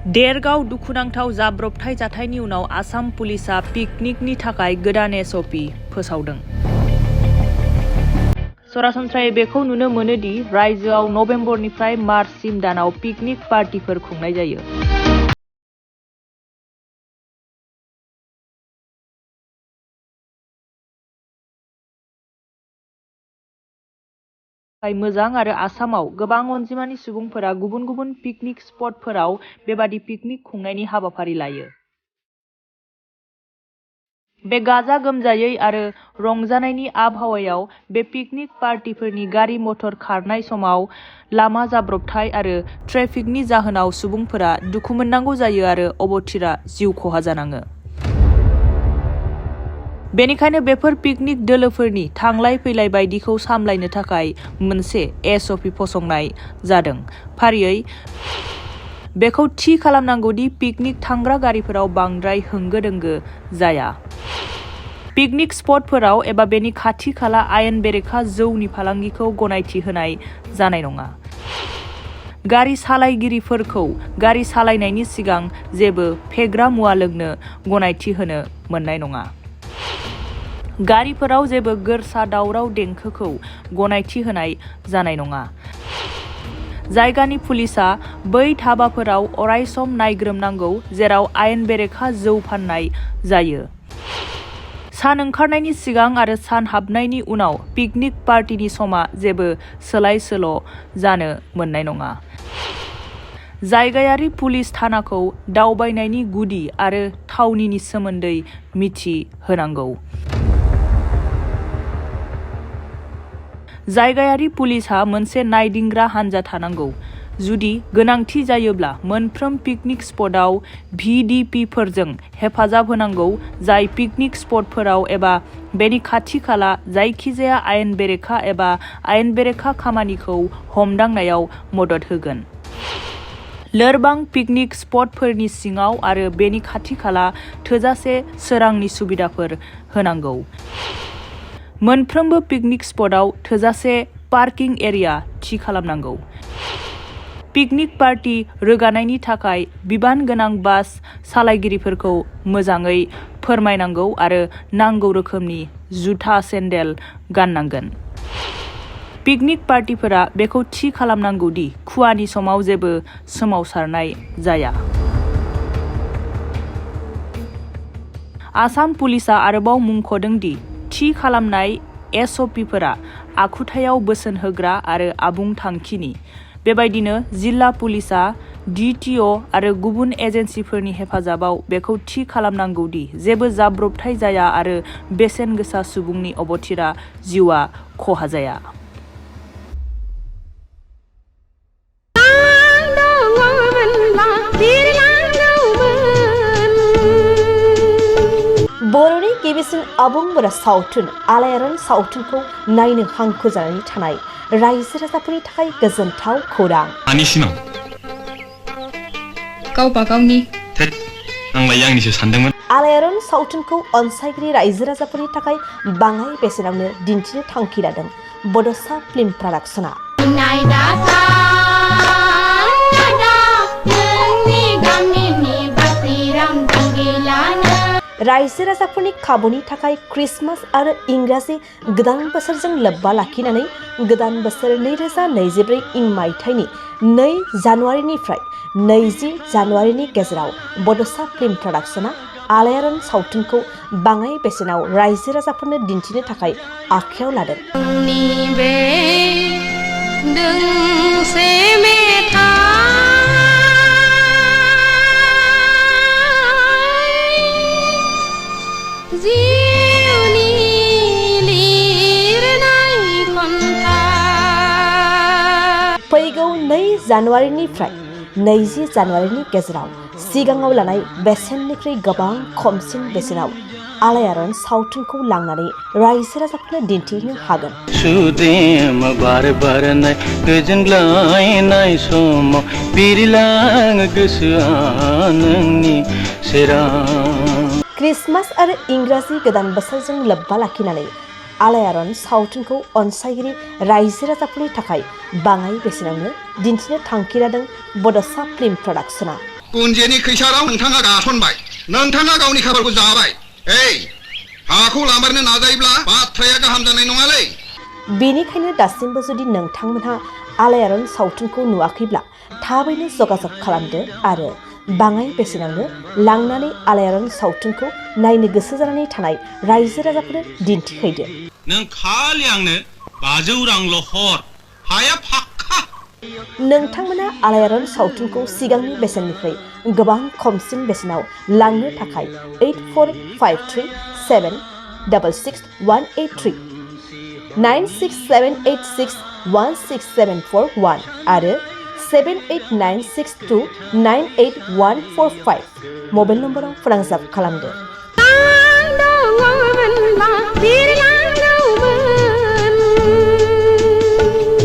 देरगाव दुखुनांथाव जाब्रबथाय जाथायनि उनाव आसाम पुलिसा पिकनिकनि थाखाय गोदान SOP फोसावदों। सरासनस्रायै बेखौ नुनो मोनो दि रायजोआव नबेम्बरनिफ्राय मार्चसिम दानाव पिकनिक पार्टिफोर खुंनाय जायो। मोजां आरो आसामाव गोबां अनजिमानि सुबुंफोरा गुबुन गुबुन पिकनिक स्पटफोराव बेबादि पिकनिक खुंनायनि हाबाफारि लायो। बे गाजा गोमजायै आरो रंजानायनि आबहावायाव बे पिकनिक पार्टिफोरनि गारि मटर खारनाय समाव लामा जाब्रबथाय आरो ट्रेफिकनि जाहोनाव सुबुंफोरा दुखु मोननांगौ जायो आरो अबथिरा जिउ खहा जानाङो। बेनिखायनो बेफोर पिकनिक दोलोफोरनि थांलाय फैलाय बायदिखौ सामलायनो थाखाय मोनसे SOP फसंनाय जादों। फारियै बेखौ थि खालामनांगौ दि पिकनिक थांग्रा गारिफोराव बांद्राय होंगो दोंगो जाया। पिकनिक स्पटफोराव एबा बेनि खाथि खाला आयेन बेरेखा जौनि फालांगिखौ गनायथि होनाय जानाय नङा। गारि सालायगिरिफोरखौ गारि सालायनायनि सिगां जेबो फेग्रा मुवा लोंनो गनायथि होनो मोननाय नङा। गारिफोराव जेबो गोरसा दावराव देंखोखौ गनायथि होनाय जानाय नङा। जायगानि पुलिसा बै धाबाफोराव अरायसम नायग्रोमनांगौ जेराव आयेन बेरेखा जौ फाननाय जायो। सान ओंखारनायनि सिगां आरो सान हाबनायनि उनाव पिकनिक पार्टिनि समा जेबो सोलाय सोल' जानो मोननाय नङा। जायगायारि पुलिस थानाखौ दावबायनायनि गुदि आरो थावनिनि सोमोन्दै मिथि होनांगौ। जायगायारि पुलिसहा मोनसे नायदिंग्रा हानजा थानांगौ। जुदि गोनांथि जायोब्ला मोनफ्रोम पिकनिक स्पटआव VDPफोरजों हेफाजाब होनांगौ जाय पिकनिक स्पटफोराव एबा बेनि खाथि खाला जायखिजाया आयेन बेरेखा एबा आयेन बेरेखा खामानिखौ हमदांनायाव मदद होगोन। लोरबां पिकनिक स्पटफोरनि सिङाव आरो बेनि खाथि खाला थोजासे सोरांनि सुबिदाफोर होनांगौ। मोनफ्रोमबो पिकनिक स्पटआव थोजासे पार्किं एरिया थि खालामनांगौ। पिकनिक पार्टी रोगानायनि थाखाय बिबान गोनां बास सालायगिरिफोरखौ मोजाङै फोरमायनांगौ आरो नांगौ रोखोमनि जुथा सेन्देल गाननांगोन। पिकनिक पार्टिफोरा बेखौ थि खालामनांगौ दि खुवानि समाव जेबो सोमावसारनाय जाया। आसाम पुलिसा आरोबाव मुंख'दों दि थि खालामनाय SOPफोरा आखुथायाव बोसोन होग्रा आरो आबुं थांखिनि। बेबायदिनो जिल्ला पुलिसा DTO आरो गुबुन एजेन्सिफोरनि हेफाजाबाव बेखौ थि खालामनांगौ दि जेबो जाब्रबथाय जाया आरो बेसेन गोसा सुबुंनि अबथिरा जिउआ खहा जाया। बर'नि गिबिसिन आबुं बर' सावथुन आलायारन सावथुनखौ नायनो हांखुर जानानै थानाय रायजो राजाफोरनि थाखाय गोजोनथाव खौरां। गावबा गावनि आंलाय आंनिसो सानदोंमोन। आलायारन सावथुनखौ अनसायगिरि रायजो राजाफोरनि थाखाय बाङाय बेसेनावनो दिन्थिनो थांखि लादों बड'सा फिल्म प्रडाक्शना। रायजो राजाफोरनि खाबुनि थाखाय क्रिसमास आरो इंराजि गोदान बोसोरजों लोब्बा लाखिनानै गोदान बोसोर 2024 इं मायथाइनि 2 जानुवारिनिफ्राय 20 जानुवारिनि गेजेराव बड'सा फिल्म प्रडाक्शना आलायारन सावथुनखौ बाङाय बेसेनाव रायजो राजाफोरनो दिन्थिनो थाखाय आखायाव लादों। फैगौ 2 जानुवारिनिफ्राय 20 जानुवारिनि गेजेराव सिगाङाव लानाय बेसेननिख्रुइ गोबां खमसिन बेसेनाव आलायारन सावथुनखौ लांनानै रायजो राजाफोरनो दिन्थिनो हागोन। सुदेम बार बारनाय गोजोनग्लायनाय समाव बिरलाङो गोसोआ नोंनि सेराव। क्रिसमास आरो इंराजि गोदान बोसोरजों लोब्बा लाखिनानै आलायारन सावथुनखौ अनसायगिरि रायजो राजाफोरनि थाखाय बाङाय बेसेनावनो दिन्थिनो थांखि लादों बड'सा फिल्म प्रडाक्शना। गुन्जेनि खैसाराव नोंथाङा गासनबाय नोंथाङा गावनि खाफालखौ जाबाय हाखौ लामारनो नाजायोब्ला बाथ्राया गाहाम जानाय नङालै बेनिखायनो दासिमबो जुदि नोंथांमोनहा आलायारन सावथुनखौ नुवाखैब्ला थाबैनो जगाजग खालामदो आरो बाङाय बेसेनावनो लांनानै आलायारन सावथुनखौ नायनो गोसो जानानै थानाय रायजो राजाफोरनो दिन्थिहैदो नों खालि आंनो 500 रांल' हर हाया फाक्का नोंथांमोना आलायारन सावथुनखौ सिगांनि बेसेननिफ्राय गोबां खमसिन बेसेनाव लांनो थाखाय 8453766183 9678616741 आरो 7896298145 मबाइल नम्बराव फोनांजाब खालामदो।